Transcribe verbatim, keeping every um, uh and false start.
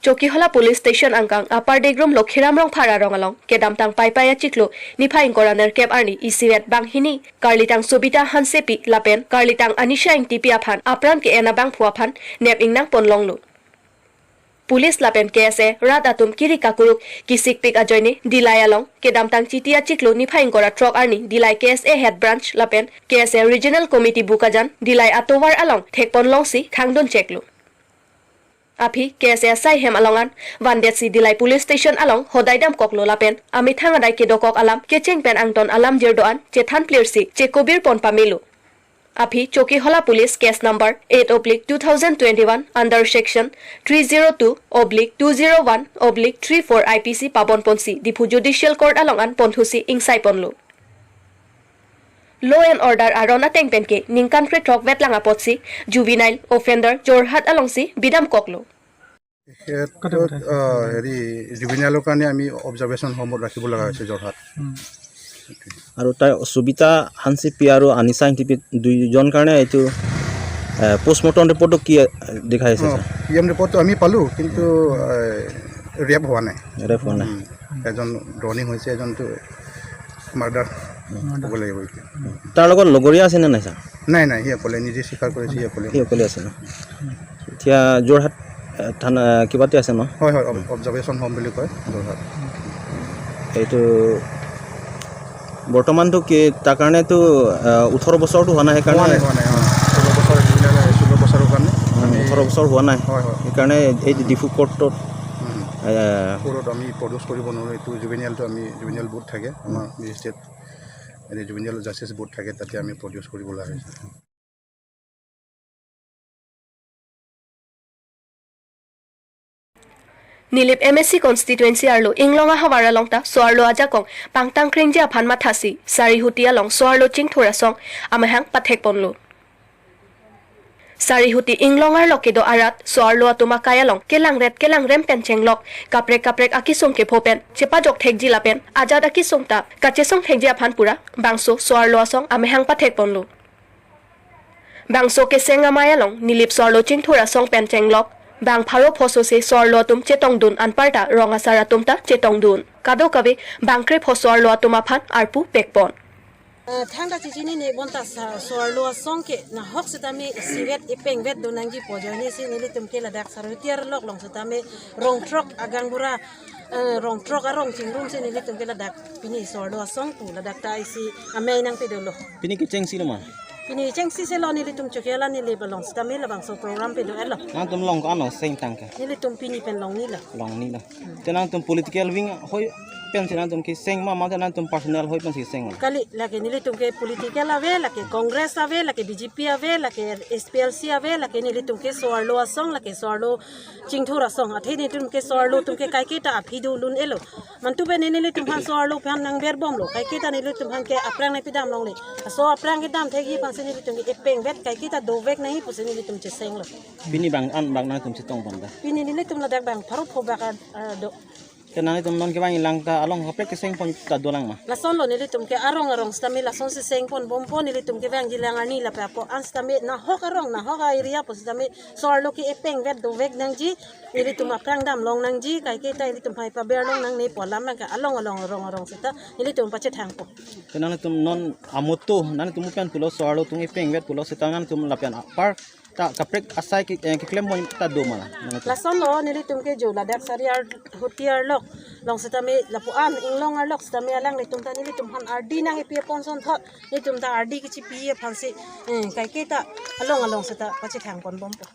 Chokihola Police Station angkang Upper Degrum Lokhiram Rongphar arong along kedamtang Paipai achiklo niphai ingkoi ra nerkep arni isivet banghini karlitang Sobita Hansepi lapen karlitang Anisha Ingtipi aphan apran ke-en abangphu aphan nep ingnang ponlonglo. Police lapen K S A rat atum kiri kakuruk kisikpik ajoine Dillai along kedamtang Chiti achiklo niphai ingkoi ra throk arni Dillai K S A Head Branch lapen K S A Regional Committee Bokajan Dillai atovar along thekponlongsi khangdun cheklo. Aphi K S A asai hem along an vandetsi Dillai Police Station along hodai damkoklo lapen amethang adai kedokok alam kecheng pen angton alam jirdo an chethan plirsi chekobir pon pamelo. Aphi Chokihola Police case number eight oblique two thousand twenty-one under section three zero two oblique two zero one oblique three four I P C pabon ponsi Diphu Judicial Court along an ponthusi ingsai ponlo. Law and order aron ateng pen ke ningkan krethrok vetlang apotsi juvenile offender Jorhat alongsi bidamkoklo. ইয়াত, আহ, হেৰি, জুভেনাইলৰ কাৰণে আমি অবজাৰ্ভেশ্যন হোমত ৰাখিব লগা হৈছে যোৰহাট। আৰু তাৰ সুবিতা হানচিপি আৰু আনিছা ইংটিপি দুইজন কাৰণে এইটো, এ, পোষ্টমৰ্টম ৰিপৰ্টটো কি, এ, দেখাই আছে, অ, ছাৰ? পি এম ৰিপৰ্টটো আমি পালোঁ, কিন্তু, এ, ৰেপ হোৱা নাই। ৰেপ হোৱা নাই। উম, এজন ড্ৰনিং হৈছে, এজনটো মাৰ্ডাৰ হ'ব লাগিব এতিয়া। তাৰ লগত লগৰীয়া আছে নে নাই, ছাৰ? নাই, নাই, সি অকলে নিজে স্বীকাৰ কৰিছে, সি অকলে। সি অকলে আছে ন? এতিয়া যোৰহাট, এ, থানা, এ, কিবাতে আছে ন? হয়, হয়, অব-, অবজাৰ্ভেশ্যন হোম বুলি কয় যোৰহাট। এইটো বৰ্তমানটো কি, তাৰ কাৰণেতো, এ, ওঠৰ বছৰটো হোৱা নাই, সেইকাৰণে হোৱা নাই, হোৱা নাই, অ। ষোল্ল বছৰ, ষোল্ল বছৰৰ কাৰণে উম, আমি ওঠৰ বছৰ হোৱা নাই। হয়, হয়। সেইকাৰণে এই ডিফু কোৰ্টত, উম। এ, কোৰ্টত আমি প্ৰডিউচ কৰিব নোৱাৰোঁ। এইটো জুভেনিয়েলটো আমি, জুভেনিয়েল বুথ থাকে আমাৰ মেজিষ্ট্ৰেট, এনে জুভেনিয়েল জাষ্টিছ বুথ থাকে, তাতে আমি প্ৰডিউচ কৰিব লগা হৈছে। Nilip M A C constituency arlo Inglong ahavar along ta so-arlo ajakong pangtang krengji aphan mathasi Sarihuti along so-arlo Chingthur asong amahang pathek ponlo. Sarihuti Inglong arlo kedo arat so-arlo atum akai along kelangret kelangrem pen chenglok kaprek kaprek akisung kepho pen chepajok thekji lapen ajat akisung ta kachesong thekji aphan pura bangso so-arlo asong amahang pathek ponlo. Bangso keseng amei along Nilip so-arlo Chingthur asong pen chenglok bang pharo pho sose so-arlo atum chetongdun anparta rong asar atum ta chetongdun. Kadokave bang krepho so-arlo atum aphan arpu pekpon. Eh, thangta chichinine bonta sa so-arlo asong ke nahok setame isivet ipengvet do nangji pu ajoine si nelitum ke ladak Sarihuti arlo along setame rong throk agang bura, eh, rong throk arong chingrumsi nelitum ke ladak pini so-arlo asong pu ladak ta isi amei nangpedolo. Pini kechengsi lo ma? Pini chengsi selo nelitum Chokihola Nilip along setame labangso program pedo-etlo. Nangtum long ko-an lo seng tang ke? Nelitum pini pen longnilo. Longnilo. Te nangtum political wing hoi pensi nangtum keseng ma, mate nangtum personal hoi pensi seng ma? Kali, lake nelitum ke political ave, lake Congress ave, lake B J P ave, lake S P L C ave, lake nelitum ke so-arlo asong, lake so-arlo Chingthur asong. Athe nelitum ke so-arlo atum ke kaiketa aphi dodun-etlo. Mantu pen nelitum aphan so-arlo aphan nangberbomlo. Kaiketa nelitum aphan ke aphrang nangpedam longle. Laso aphrang kedam thekji aphansi nelitum ke ipengvet kaiketa dovek nangji pusi nelitum chesenglo. Pini bang an bang nangtum chetong pon ta? Pini nelitum ladak bang pharo pho bak, ah, do. Te nangtum non kevangji lang ta along kaprek keseng pon ta dolang ma? Lasonlo nelitum ke arong arong setame lasonsi seng ponbompo, nelitum kevangji lang arni lapen ako an setame nahok arong nahok a-area pu setame so-arlo ke ipengvet dovek nangji, nelitum aphrang dam long nangji, kaiketa nelitum aphan paber long nangne pu alam nangke along along arong arong seta nelitum pachethangpo. Te nangtum non amoto nangtum pen pulo so-arlo atum ipengvet pulo seta nangtum lapen apar ta kaprek asai ke, eh, keklem pon ta do ma la? Lasonlo nelitum ke jo ladak Sarihuti arlo along setame lapu-an Inglong arlo setame alanglitum ta nelitum aphan ardi nangkepi apon sonthot nelitum ta ardi kechipi aphansi, eh, kaiketa along along seta pachethang ponbompo.